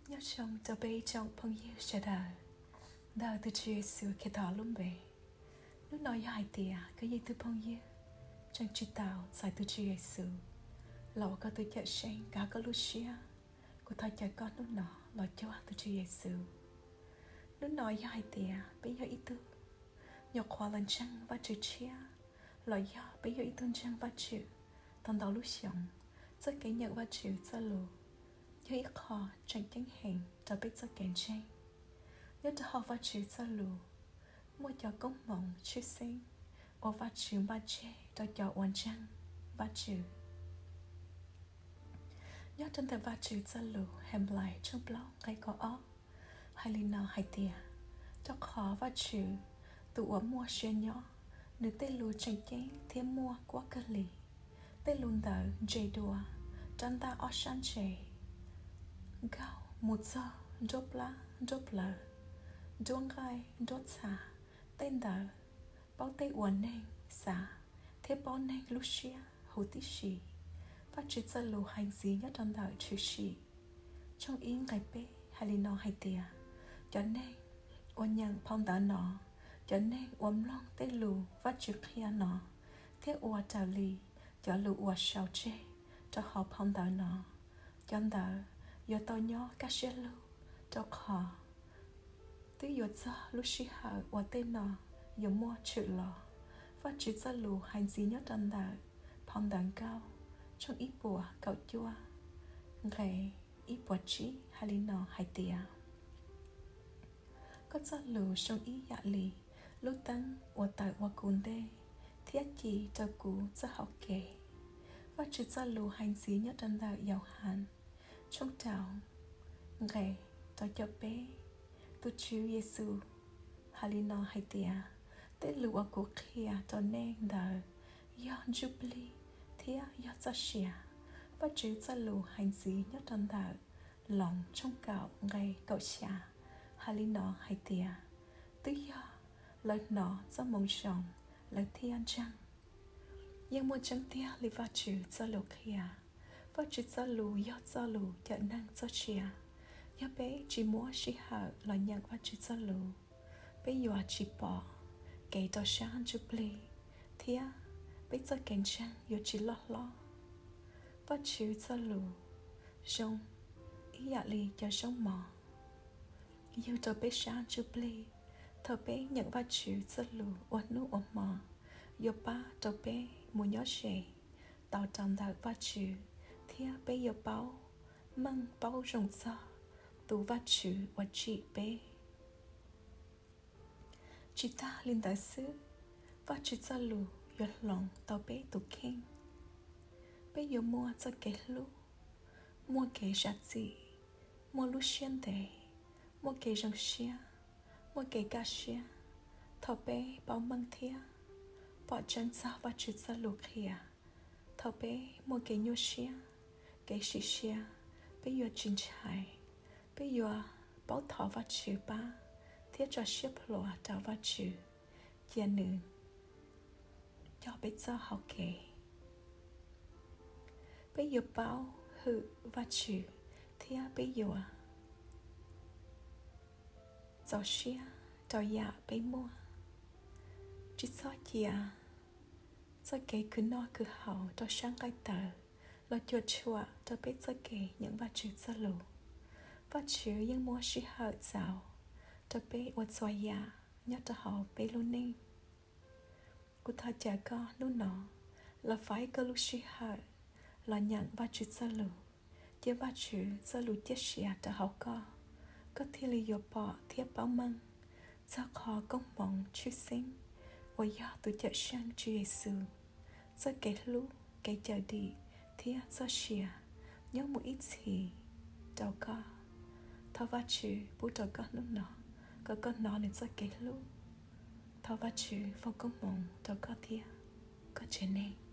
Nyob zoo rau peb tsoom phooj ywg sawv daws ntawm tus Tswv Yexus Khetos lub npe. Hnub no yog hais tias koj yog ib tug phooj ywg tseem tsis tau txais tus Tswv Yexus los ua koj tus Cawmseej kav koj lub siab, kuv thov caw koj hnub no los cuag tus Tswv Yexus. Hnub no yog hais tias peb yog ib tug nyuam qhuav los ntseeg Vajtswv tshiab, los yog peb yog ib tug ntseeg Vajtswv tau ntau lub xyoos, txoj kev nyeem Vajtswv txoj lus yog ib qho tseem ceeb heev rau peb txoj kev ntseeg. Nyob rau hauv Vajtswv txoj lus muaj cov koob hmoov tshwj xeeb uas Vajtswv npaj tseg rau cov uas ntseeg Vajtswv. Nyob rau ntawm Vajtswv txoj lus Henplais tshooj plaub nqe kaum ob hais li no hais tias, rau qhov Vajtswv tus uas muaj sia nyob, nws tej lus tseem ceeb thiab muaj kuab kawg li. Tej lus ntawd ntse dua rab ntaj ob sab ntse, nkauj mus txog nruab plab nruab plawv, nruab nqaij nruab txha. Tej ntawd paub tej uas neeg xav thiab paub neeg lub siab huv tib si. Vajtswv txoj lus hais ntxiv nyob rau ntawm Tshwm Sim tshooj ib nqe peb hais li no hais tias, cov neeg uas nyeem phau ntawv no, cov neeg uas mloog tej lus Vajtswv qhia no, thiab ua raws li cov lus uas sau tseg rau hauv phau ntawv no, cov ntawd yuav tau nyob kaj siab lug, rau qhov twb yuav txog lub sij hawm uas tej no yuav muaj tshwm los. Vajtswv txoj lus hais ntxiv nyob rau ntawm phau ntawv Nkauj tshooj ib puas kaum cuaj nqe ib puas tsib hais li no hais tias, koj txoj lus zoo ib yam li lub teeb uas tawm ua kuv ntej thiab ci rau kuv txoj hau kev. Vajtswv txoj lus hais ntxiv nyob rau ntawm Yauhas tshooj rau nqe rau caum peb, tus Tswv Yexus hais li no hais tias, tej lus uas kuv qhia rau nej ntawd yog ntsuj plig thiab yog txoj sia. Vajtswv txoj lus hais ntxiv nyob rau ntawm Loos tshooj kaum nqe kaum xya hais li no hais tias, twb yog lawv hnov txoj moo zoo lawv thiaj ntseeg. Yeej muaj tseeb tiag li Vajtswv txoj lus qhia. Vajtswv txoj lus yog txoj lus cawm neeg txoj sia. Yog peb tsis muab sij hawm los nyeem Vajtswv txoj lus, peb yuav tsis pom kev rau sab ntsuj plig thiab peb txoj kev ntseeg yuav tsis loj hlob. Vajtswv txoj lus zoo ib yam li cov zaub mov yug rau peb sab ntsuj plig. Thaum peb nyeem Vajtswv txoj lus ua hnub ua hmo, yuav pab rau peb mus nyob ze tau rau ntawm Vajtswv thiab peb yuav paub meej paub zoo txog tus Vajtswv uas tsim peb. Tsis tag li ntawd xwb, Vajtswv txoj lus yuav hloov tau peb tus kheej. Peb yuav muaj txoj kev hlub, muaj kev zam txim, muaj lub siab ntev, muaj kev zoo siab, muaj kev kaj siab. Thaum peb paub meej thiab pom tseeb txog Vajtswv txoj lus qhia, thaum peb muaj kev nyuaj siab, kev sim siab, peb yuav tsis ntshai. Peb yuav paub thov Vajtswv pab thiab tso siab plhuav rau Vajtswv, cia nws coj peb txoj hau kev. Peb yuav paub hwm Vajtswv thiab peb yuav txaus siab rau yam peb muaj. Tsis txhob cia txoj kev khwv noj khwv haus rau sab nqaij tawv los cuam tshuam rau peb txoj kev nyeem Vajtswv txoj lus. Vajtswv yeej muab sij hawm txaus rau peb ua txhua yam nyob rau hauv peb lub neej. Kuv thov caw koj hnub no los faib koj lub sij hawm los nyeem Vajtswv txoj lus. Cia Vajtswv txoj lus ciaj sia rau hauv koj, koj thiaj li yuav pom thiab paub meej txog qhov koob hmoov tshwj xeeb uas yog tus Cawmseej Tswv Yexus txoj kev hlub, kev cawm dim thiab txoj sia nyob mus ib txhis rau koj. Thov Vajtswv pub rau koj hnub no kom koj hnov nws txoj kev hlub. Thov Vajtswv foom koob hmoov rau koj thiab koj tsev neeg.